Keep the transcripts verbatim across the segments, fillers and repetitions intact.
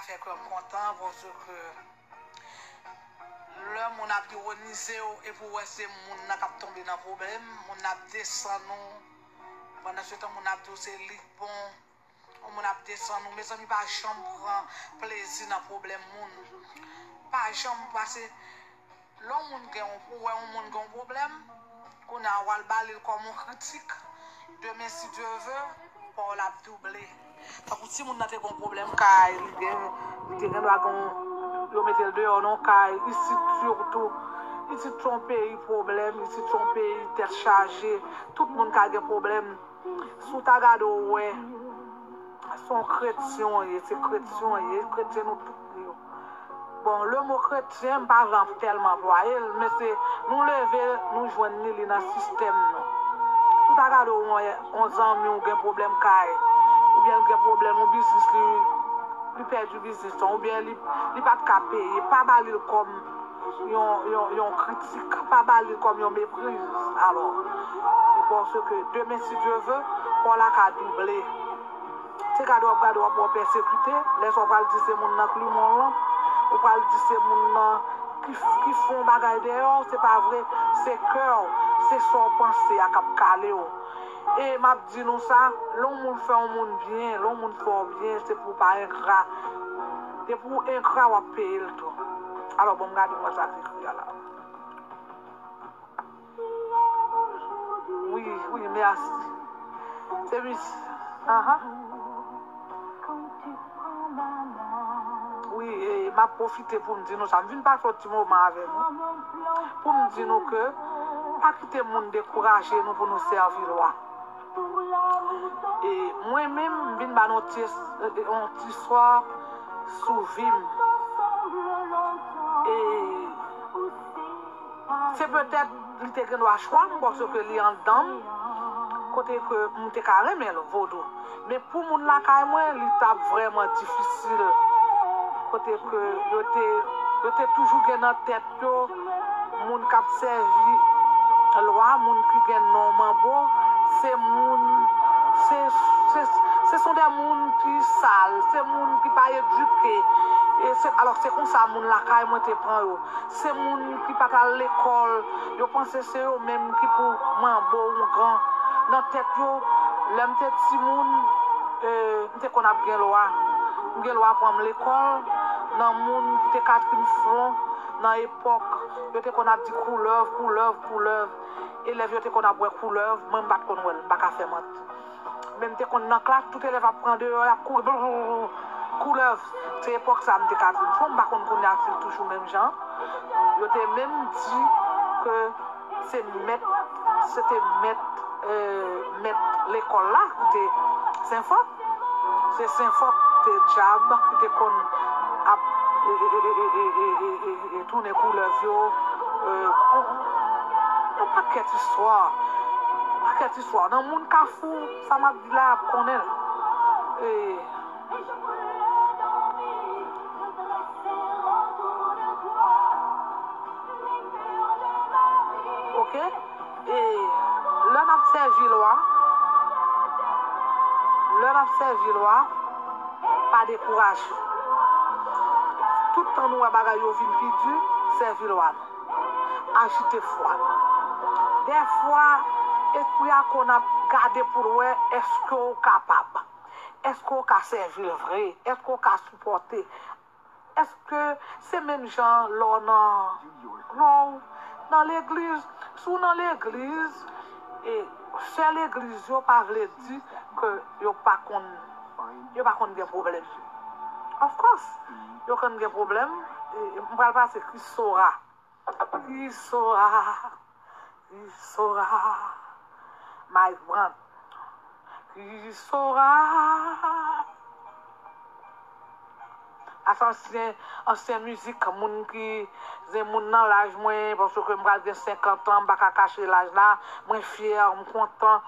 Fè kè m kontan paske lè moun ap ironize w epi w wè se moun nan k ap tonbe nan pwoblèm, moun nan ap desann ou pandan se tan moun nan ap di w se li k bon, yon moun ap desann ou. Mezanmi, pa janm pran plezi nan pwoblèm moun. Pa janm pase Lè yon moun gen yon, ou wè yon moun gen yon pwoblèm, kounye a w al ba li l kòm yon kritik, demen si Dye ve, pa w la ap double. Tankou timoun nan te gen yon pwoblèm kay, li gen, li te gen dwa gen yon, yo mete l deyò nan yon kay, isit sitou, isit se yon peyi pwoblèm, isit se yon peyi tèt chaje, tout moun ka gen pwoblèm. Si w ta gade w wè, se yon kretyen w ye, se kretyen w ye, kretyen nou tout ye. Bon, le mo kretyen, m pa vle tèlman anplwaye l, men se nou leve, nou jwenn li, li nan sistèm nou. Si w ta gade w wè yon zanmi w gen pwoblèm kay, oubyen l gen pwoblèm yon biznis, li, li pèdi biznis lan, oubyen li, li pa t ka peye, pa ba li l kòm yon, yon, yon kritik, pa ba li l kòm yon mepriz. Alò, e paske demen, si Dye ve, pa w la ka double. Se gade w ap gade, w ap wè w pèsekite, lè sa w pral di se moun nan k limen w lanp, ou pral di se moun nan ki, ki fè yon bagay dèyè w, se pa vre, se kè w, se sa w panse a k ap kale w. E m ap di nou sa, lè yon moun fè yon moun byen, lè yon moun fè w byen, se pou w pa engra. Depi w engra, w ap peye l tou. Alò, bon, m gade mwen sa k ekri a la. Wi, wi, mèsi. Se mis. Aha. Wi, e, m ap pwofite pou m di nou sa. M vin pase yon ti moman avè nou. Pou m di nou ke pa kite moun dekouraje nou pou nou sèvi lwa. E mwen menm, m vin ba nou ti, yon ti istwa sou vi m. E se petèt li te gen dwa chwa m, paske li anndan m, kote ke m te ka renmen l, vodou. Men pou moun lakay mwen, li t ap vrèman difisil. Kote ke yo te, yo te toujou gen nan tèt yo, moun k ap sèvi lwa, moun ki gen non manbo, se moun, se, se, se sont des moun ki sal, se moun ki pa edike. E se, alò, se konsa moun lakay mwen te pran yo. Se moun ki pa t al lekòl, yo panse se yo menm ki pou manbo oungan nan tèt yo. Lè m te timoun, e, m te konn ap gen lwa. M gen lwa pran m lekòl nan moun ki te Catherine Flon nan epòk yo te konn ap di koulèv, koulèv, koulèv. Elèv yo te konn ap wè koulèv, mwen m pa t konn wè l, m pa ka fè manti. Men m te konn nan klas, tout elèv ap pran deyò, y ap kouri, blou, blou, blou, koulèv. Se epòk sa a m te Catherine Flon, m pa konn kounye a si l toujou menm jan. Yo te menm di ke se mèt, se te mèt, e, mèt lekòl la ki te Senfòk. Se Senfòk te dyab ki te konn ap, e, e, tounen koulèv yo, e, yon pakèt istwa. Pakèt istwa. Nan moun Kafou, sa m ap di la, y ap konnen l. E, oke? E lè n ap sèvi lwa, lè n ap sèvi lwa, pa dekouraje. Tout tan nou wè bagay yo vin pi di, sèvi lwa nou. Ajite fwa nou. Dèfwa, espri a konn ap gade pou l wè èske w kapab. Èske w ka sèvi l vre? Èske w ka sipòte? Èske se menm jan lè w nan, lè w nan legliz? Si w nan legliz, e sè legliz yo pa vle di ke yo pa konn, yo pa konn gen pwoblèm. Of course, yo konn gen pwoblèm. E, m pral pase Chrisora. Chrisora, Chrisora, Mike Brandt, Chrisora. Sa se ansyen, ansyen mizik, moun ki, se moun nan laj mwen, paske m pral gen senkant an, m pa ka kache laj la, mwen fyè, m kontan,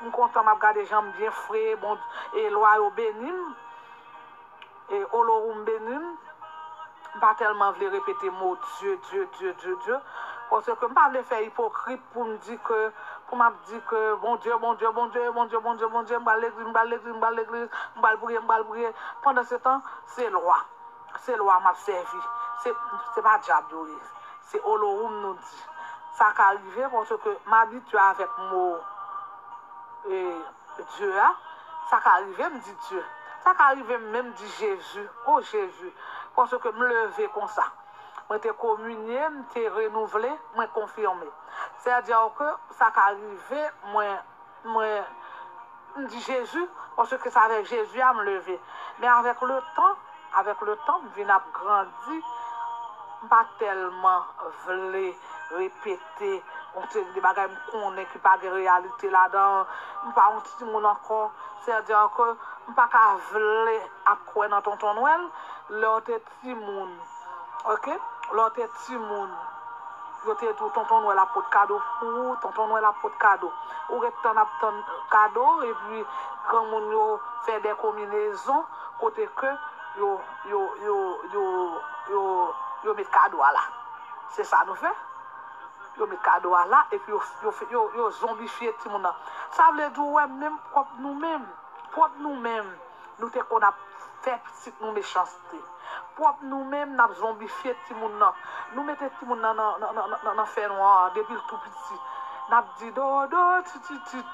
m kontan, m ap gade jan m byen fre, bon, e lwa yo beni m. E Olorum beni m. M pa tèlman vle repete mo Dye, Dye, Dye, Dye, Dye. Paske m pa vle fè ipokrit pou m di ke, pou m ap di ke Bondye, Bondye, Bondye, Bondye, Bondye, Bondye, m pral legliz, m pral legliz, m pral legliz, m pral priye, m pral priye. Pandansetan, se lwa. se lwa m ap sèvi. Se, se pa dyab yo ye. Se Olohoum nou di. Sa ka rive paske m abitye avèk mo, e, Dye a. Sa ka rive m di Dye. Sa ka rive m menm di Jezi. O Jezi. Paske m leve konsa. Mwen te kominye, m te renouvle, mwen konfime. Sètadi ke sa ka rive, mwen, mwen, m di Jezi, paske se avèk Jezi a m leve. Men avèk letan, avèk letan, m vin ap grandi, m pa tèlman vle repete yon seri de bagay m konnen ki pa gen reyalite ladan. M pa yon timoun ankò. Sètadi ke m pa ka vle ap kwè nan Tonton Nwèl lè w te timoun. Oke? Lè w te timoun, yo te di w Tonton Nwèl ap pot kado pou ou, Tonton Nwèl ap pot kado. Ou ret tann ap tann kado, epi granmoun yo fè de konbinezon kote ke yo, yo, yo, yo, yo, yo met kado a la. Se sa nou fè. Yo met kado a la, epi yo, yo, yo, yo zonbifye timoun nan. Sa vle di, ou wè, menm pwòp nou menm, pwòp nou menm, nou te konn ap fè pitit nou mechanste. Pwòp nou menm, n ap zonbifye timoun nan. Nou mete timoun nan nan, nan, nan, nan, nan fènwa a depi l tou piti. N ap di, "Dodo, tititit,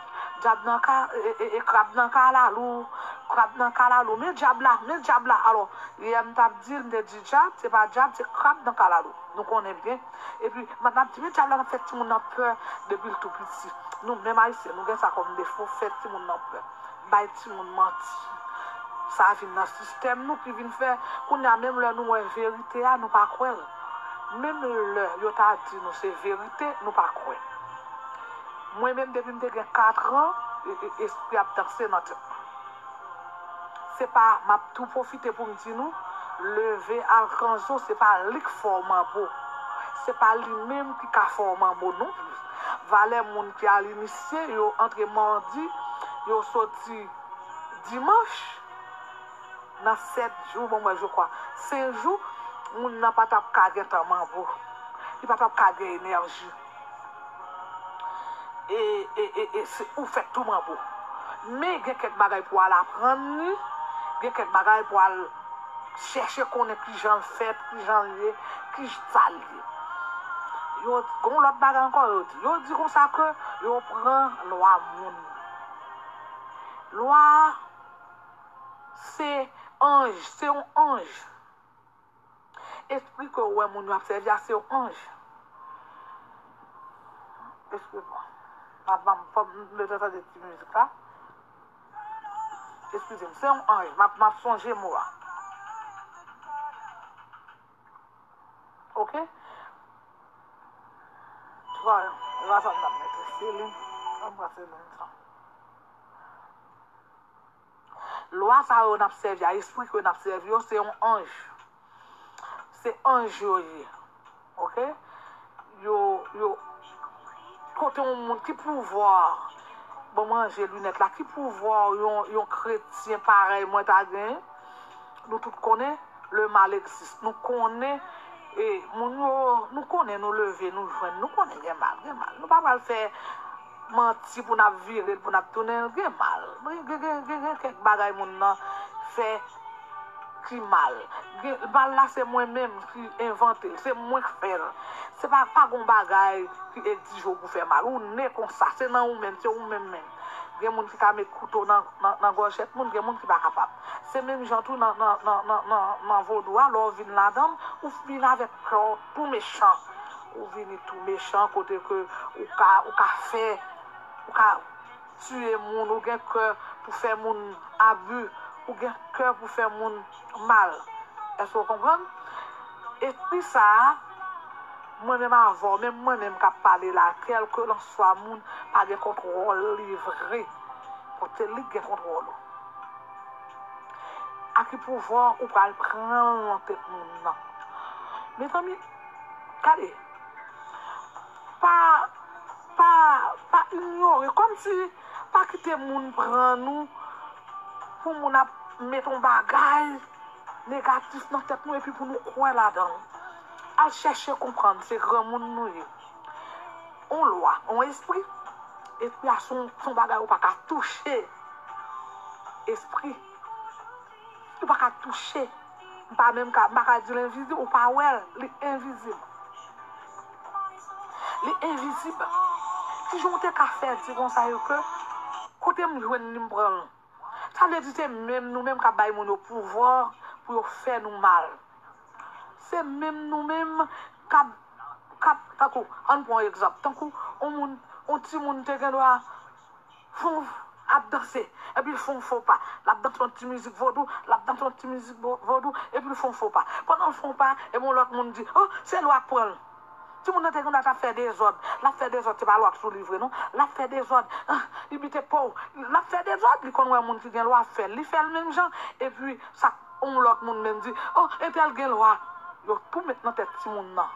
dyab nan ka, e, e, e, krab nan kalalou, krab nan kalalou, men dyab la, men dyab la." Alò, yè m t ap di l, m te di, "Dyab, se pa dyab, se krab nan kalalou." Nou konnen byen. Epi, n ap di, "Men dyab la, n ap fè timoun nan pè depi l tou piti." Nou menm Ayisyen, nou gen sa kòm defo, fè timoun nan pè. Bay timoun manti. Sa vin nan sistèm nou ki vin fè, kounye a menm lè nou wè verite a, nou pa kwè l. Menm lè yo ta di nou se verite, nou pa kwè. Mwen menm, depi m te gen katran, e, e, espri ap danse nan tèt mwen. Se pa, m ap tou pwofite pou m di nou, leve Alkanzo, se pa li k fè w manbo. Se pa li menm ki ka fè w manbo non plis. Valè moun ki al inisye, yo antre madi, yo soti dimanch, nan sèt jou, bon, mwen, je crois, senk jou, moun nan pa t ap ka gentan manbo. Li pa t ap ka gen enèji. E, e, e, e se, ou fèt tou manbo. Men gen kèk bagay pou al aprann li, gen kèk bagay pou al chèche konnen kijan l fèt, kijan l ye, kisa l ye. Yo, gon lòt bagay ankò yo di. Yo di konsa ke yo pran lwa moun. Lwa a, se anj, se yon anj. Espri ke w wè moun yo ap sèvi a, se yon anj. Eskize m. M ap, m ap, fò m, m bezwen tande ti mizik la. Eskize m, se yon anj. M ap, m ap sonje mo a. Oke? Twa, e pa sa m t ap mete. Se li. Ann pran se li sa. Lwa sa yo n ap sèvi a, espri ke n ap sèvi yo, se yon anj. Se anj yo ye. Oke? Yo, yo, kote yon moun, ki pouvwa, bon, manje linèt la, ki pouvwa yon, yon kretyen parèy mwen ta gen? Nou tout konnen le mal existe. Nou konnen, e, moun yo, nou konnen nou leve, nou jwenn, nou konnen gen mal, gen mal. Nou pa pral fè manti pou n ap vire l, pou n ap tounen l, gen mal. Gen, gen, gen, gen, gen kèk bagay moun nan fè ki mal. Gen, mal la se mwen menm ki envante l, se mwen k fè l. Se pa, pa gon bagay ki egzije w pou fè mal. Ou ne konsa, se nan ou menm, se ou menm menm. Gen moun ki ka met kouto nan, nan, nan gòjèt moun, gen moun ki pa kapab. Se menm jan tou nan, nan, nan, nan, nan, nan vodou a, lè w vin ladan l, ou vin avèk kè w tou mechan. Ou vini tou mechan kote ke ou ka, ou ka fè, ou ka tiye moun, ou gen kè pou fè moun abi, ou gen kè pou fè moun mal. Èske w konprann? Espri sa a, mwen menm avè w, menm mwen menm k ap pale la, kèlkelanswa moun pa gen kontwòl li vre, paske li k gen kontwòl ou. A ki pouvwa ou pral pran l nan tèt moun nan? Mezanmi, gade, pa, pa, pa inyore, kòmsi pa kite moun pran nou pou moun ap met yon bagay negatif nan tèt nou epi pou nou kwè ladan l. Al chèche konprann, se granmoun nou ye. On lwa, on espri. Espri a se yon, se yon bagay ou pa ka touche. Espri, ou pa ka touche. pa menm ka, m pa ka di l envizib, ou pa wè l, li envizib. Li envizib. Kijan w te ka fè di konsa yo ke kote m jwenn li m pran l? Sa vle di se menm nou menm k ap bay moun yo pouvwa pou yo fè nou mal. Se menm nou menm k ap, k ap, tankou, ann pran yon egzanp, tankou yon moun, yon timoun te gen dwa fon ap danse, epi l fè yon fo pa. L ap danse yon ti mizik vodou, l ap danse yon ti mizik vo- vodou, epi l fè yon fo pa. Pandan l fè yon pa, epi yon lòt moun di, oh, se lwa k pran l. Timoun nan te gen dwa t ap fè dezòd. L ap fè dezòd, se pa lwa k sou li vre, non. L ap fè dezòd, ah, li bite po. L ap fè dezòd, li konn wè moun ki gen lwa ap fè l. Li fè l menm jan, epi sa yon lòt moun menm di, oh, entèl gen lwa. Yo tou met nan tèt timoun nan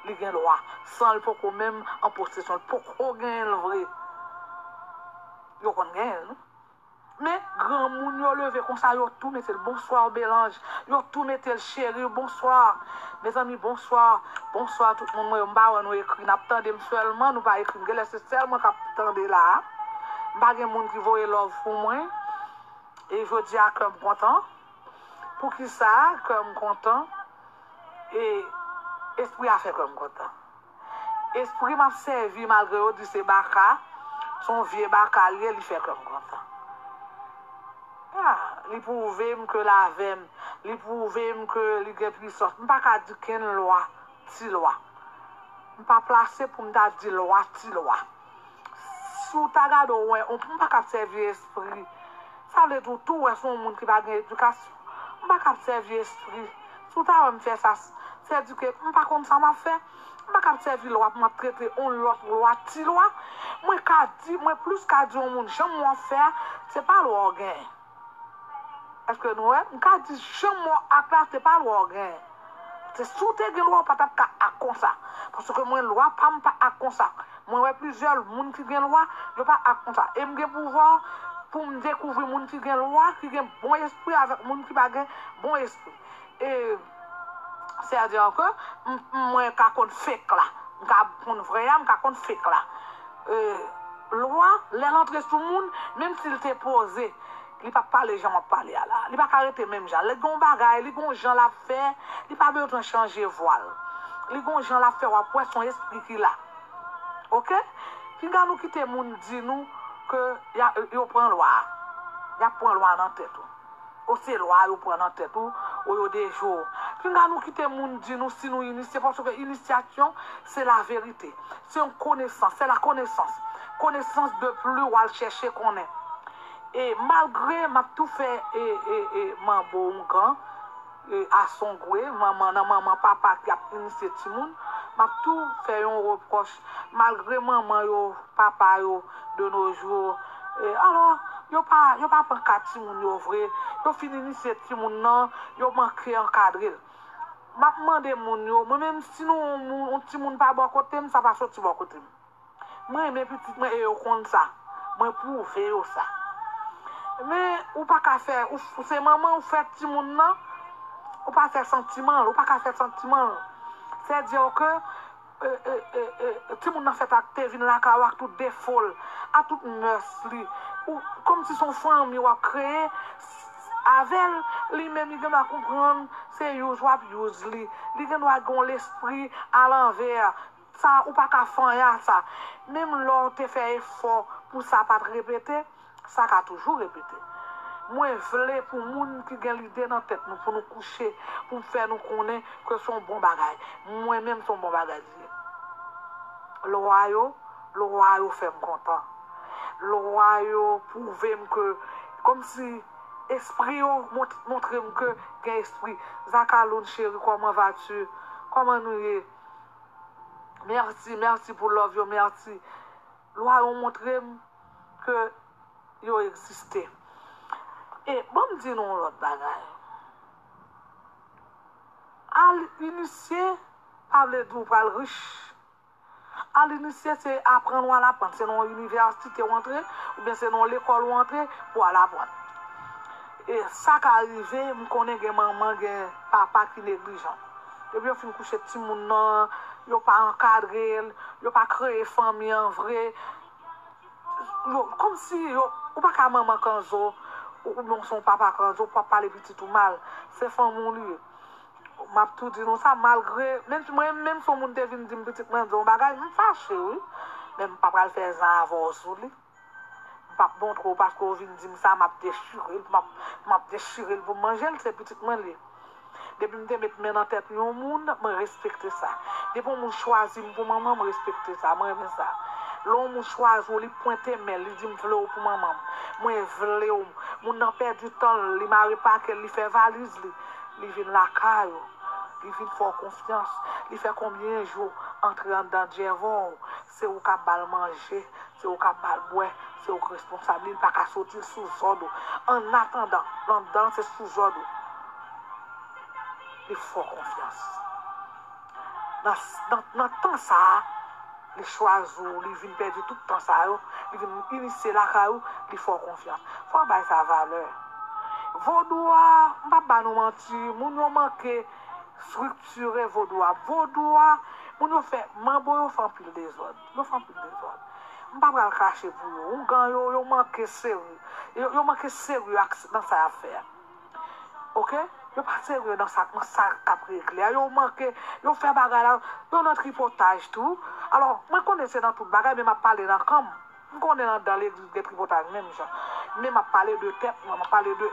li gen lwa, san l poko menm an posesyon, l poko genyen l vre. Yo konn genyen l, non. Men, granmoun yo leve konsa, yo tou mete l, bonswa, Belanj. Yo tou mete l, cheri, bonswa. Mezanmi, bonswa. Bonswa, tout moun mwen yo. M pa wè nou ekri, n ap tande m sèlman, nou pa ekri. M genlè se sèl mwen k ap tande la a. M pa gen moun ki voye love pou mwen. E jodi a, kè m kontan. Poukisa kè m kontan? E espri a fè kè m kontan. Espri m ap sèvi, malgre yo di se baka, se yon vye baka l ye, li fè kè m kontan. Ah, li pwouve m ke l avè m, li pwouve m ke li gen pwisans. M pa ka di kenn lwa, ti lwa. M pa plase pou m ta di lwa, ti lwa. Si w ta gade w wè, m pa ka ap sèvi espri. Sa vle di w tou wè se yon moun ki pa gen edikasyon. M pa ka ap sèvi espri. Si w ta wè m fè sa, se di ke m pa konn sa m ap fè. M pa ka ap sèvi lwa pou m ap trete yon lòt lwa ti lwa. Mwen ka di, mwen plis ka di yon moun jan m wè w ap fè a, se pa lwa w genyen. Èske nou wè? M ka di jan m wè w ak la, se pa lwa w genyen. Se si w te gen lwa, w pa t ap ka ak konsa. Paske mwen, lwa pa m pa ak konsa. Mwen wè plizyè moun ki gen lwa, yo pa ak konsa. E m gen pouvwa pou m dekouvri moun ki gen lwa, ki gen bon espri avèk moun ki pa gen bon espri. E, sètadi ke m, mwen ka konn fake la. M ka konn vrè a, m ka konn fake la. E, lwa, lè l antre sou moun, menm si l te poze, li p ap pale jan m ap pale a la. Li pa ka rete menm jan. Li gen yon bagay, li gen yon jan l ap fè, li pa bezwen chanje vwa l. Li gen yon jan l ap fè, w ap wè se yon espri ki la. Oke? Pinga nou kite moun di nou ke y a, yo pran lwa a. Y ap pran lwa a nan tèt ou. Ou se lwa yo pran nan tèt ou, ou yo deje w. Pinga nou kite moun di nou si nou inisye, paske inisyasyon, se laverite. Se yon konesans, c'est la connaissance. Konesans de pli w al chèche konnen. E malgre m ap tou fè e, e, e, manbo oungan, e, asongwe, manman nan manman papa ki ap inisye timoun, m ap tou fè yon repwòch. Malgre manman yo, papa yo, de nos jours, e, alò, yo pa, yo pa pran ka timoun yo vre, yo fin inisye timoun nan, yo manke ankadre l. M ap mande moun yo, mwen menm si nou yon moun, yon timoun pa bò kote m, sa pa soti bò kote m. Mwen renmen pitit mwen e yo konn sa. Mwen pwouve yo sa. Men ou pa ka fè, ou, ou se manman, ou fè timoun nan, ou pa fè santiman l, ou pa ka fè santiman l. Sètadi ke e, e, e, e, timoun nan fèt ak te vin lakay ou ak tout defo l, ak tout mès li. Ou, kòmsi se yon fanmi w ap kreye avè l, li menm li gen dwa konprann se use w ap use li. Li gen dwa gen yon lespri alanvè. Sa, ou pa ka fè anyen a sa. Menm lè w te fè efò pou sa pa t repete, sa ka toujou repete. Mwen vle pou moun ki gen lide nan tèt nou, pou nou kouche, pou m fè nou konnen ke se yon bon bagay. Mwen menm, se yon bon bagay li ye. Lwa yo, lwa yo fè m kontan. Lwa yo pwouve m ke, kòmsi espri yo mont- montre m ke gen espri. Zakaloun cheri, comment vas-tu? Kòman nou ye? Mèsi, mèsi pou love yo, mèsi. Lwa yo montre m ke yo egziste. E ban m di nou yon lòt bagay. Al inisye pa vle di w pral rich. Al inisye se aprann w al aprann. Se nan yon inivèsite w antre, oubyen se nan yon lekòl w antre pou w al aprann. E sa ka rive, m konnen gen manman, gen papa ki neglijan. Depi yo fin kouche timoun nan, yo pa ankadre l, yo pa kreye fanmi an vre. Yo, kòmsi yo, ou pa ka manman kanzo, ou, oubyen w se yon papa kanzo, pou w ap pale pitit ou mal. Se fanmi w li ye. M ap tou di nou sa, malgre, menm si mwen menm si yon moun te vin di m pitit mwen di yon bagay, m fache wi. Men m pa pral fè zan avè w sou li. M p ap montre w paske w vin di m sa, m ap dechire l, m ap, m ap dechire l pou m manje l, se pitit mwen l ye. Depi m te met men nan tèt yon moun, mwen respekte sa. Depi yon moun chwazi m pou manman, mwen respekte sa, mwen renmen sa. Lè yon moun chwazi w, li pwente men l, li di m vle w pou manman m. Mwen vle w. Moun nan pèdi tan l, li mare pake l, li fè valiz li, li vin lakay ou. Li vin fè w konfyans. Li fè konbyen jou antre anndan djèvò w. Se ou k ap ba l manje, se ou k ap ba l bwè, se ou k responsab li, li pa ka soti l sou zòd ou. Annatandan, anndan se sou zòd ou. Li fè w konfyans. Nan, nan, nan tan sa a, li chwazi w, li vin pèdi tout tan sa yo, li vin inisye lakay ou, li fè w konfyans. Fò w bay sa valè. Vodou a, m p ap ba nou manti, moun yo manke estriktire vodou a. Vodou a, moun yo fè, manbo yo fè anpil dezòd. Yo fè anpil dezòd. M pa pral krache pou yo. Ougan yo, yo manke serye. Yo, yo manke serye ak, nan sa y ap fè a. Oke? Yo pa serye nan sa, nan sa k ap regle a. Yo manke, yo fè bagay la, yo nan tripotaj tou. Alò, mwen konnen se nan tout bagay, men m ap pale nan kan m. M konnen anndan legliz gen tripotaj menm jan. Men m ap pale de tèt mwen, m ap pale de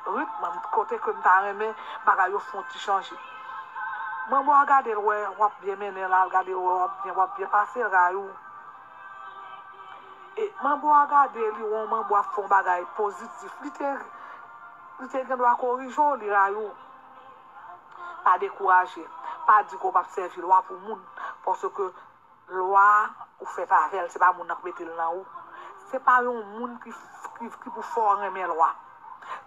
rit mwen, kote ke m ta renmen bagay yo fè yon ti chanje. Manbo a gade l wè w ap byen mennen l, al gade l wè w ap byen, w ap byen pase l, rayou. E manbo a gade li wè yon manbo ap fè yon bagay pozitif. Li te, li te gen dwa korije w, li rayou. Pa dekouraje. Pa di ke w p ap sèvi lwa pou moun. Paske lwa ou fèt avè l, se pa moun nan k mete l nan ou. Se pa yon moun ki, ki, ki pou fè w renmen lwa.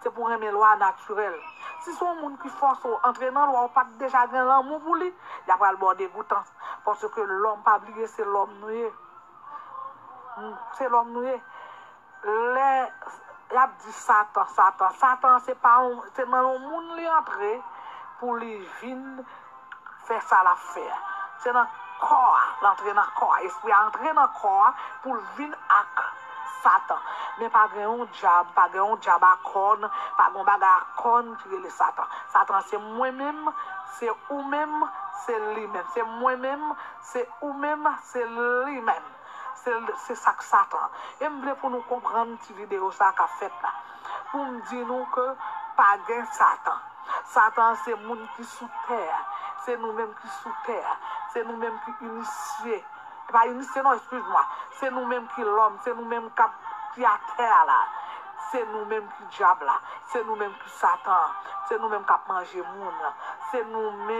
Se pou renmen lwa natirèl. Si se yon moun ki fòse w antre nan lwa, ou pa t deja gen lanmou pou li, y a pral ba w degoutans. Paske lòm, pa bliye, se lòm nou ye. Hmm, se lòm nou ye. Lè y ap di Satan, Satan, Satan se pa yon, se nan yon moun li antre pou li vin fè sa l ap fè a. Se nan kò a, l antre nan kò a, espri a antre nan kò a pou l vin ak Satan. Men pa gen yon dyab, pa gen yon dyab a kòn, pa gen yon bagay a kòn ki rele Satan. Satan se mwen menm, se ou menm, se li menm. Se mwen menm, se ou menm, se li menm. Se, se sa k Satan. E m vle pou nou konprann ti videyo sa k ap fèt la. Pou m di nou ke pa gen Satan. Satan se moun ki sou tè a. Se nou menm ki sou tè a. Se nou menm ki inisye. E pa inisye non, eskiz mwa. Se nou menm ki lòm. Se nou menm k ap, ki atè a la. Se nou menm ki dyab la. Se nou menm ki Satan an. Se nou menm k ap manje moun. Se nou menm